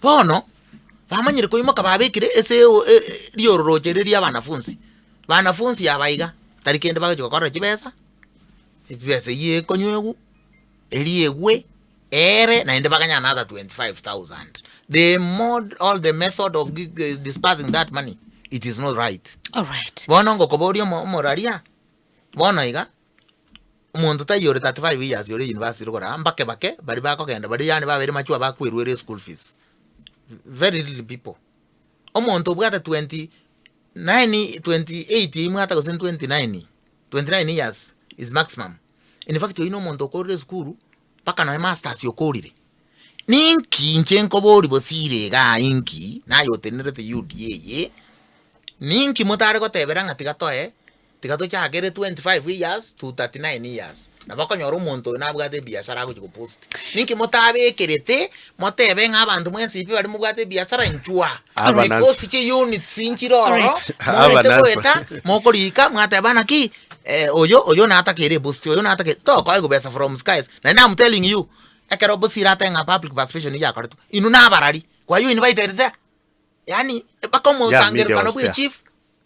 Bono, bamanyire koimoka babekire ase eo e- e riororoche riria ria abanafunsi, banafunsi aba iga, tari kende bagochi gokorera chibesa, ebesa eywo ekonywegwa, eriegwe, eere, naende baganye another 25,000. The mode or the method of gi disbursing that money, it is not right. Alright. Bono ngokoboria omo omoraria, bono iga, omonto taiyo ore 35 years ore university rogoro aa, mbake bake baria bakogenda baria yaani babeire mature bakwerwera eschool fees, very little people. Omonto obwate 29, 28 imwate gose 29, 29 years is maximum, in fact oyio na omonto okorire esukuru mpaka nonye masters okorire. Ninki inche nkoboria bosire igaa inki, naye otenerete UDA eye, ninki motare gotebera ng'a tiga toe, tiga tochakere 25 years to 39 years, nabo okonyora omonto oyo nabwate ebiashara agochi gopost. Ninki motabekerete, motebe ng'a abanto mwensi pi baria mobwate ebiashara inchuo aa, Aba because nansi. chiunits nchire ororo, Alright. Aba moete nansi. goeta, mokorika mwateba naki, oyo oyo natakeire eboost, oyo natakeire, tokoegwa besa from skies, naende am telling you, ekero Bosire atebe ng'a public participation yakoretwe, inwe nabarari, were you invited there? Yaani mpaka Yeah, media omosangererekano was bwa there. echief,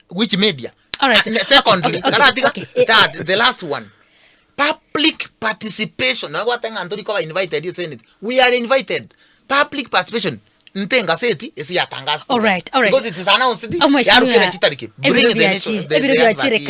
which media? Alright. Ah, ne- secondly, Okay, okay, karatiga, okay. Eh, third, the last one, public participation, nabo gwateba ng'a ntori koba invited ase anything, we are invited, public participation, nte engaseti ase yatangaswa Alright, alright. because it is announced, Omweshimiwa, yarukire chitariki, bring ebiro the nation, biachire the, ebiro the biachire advert here.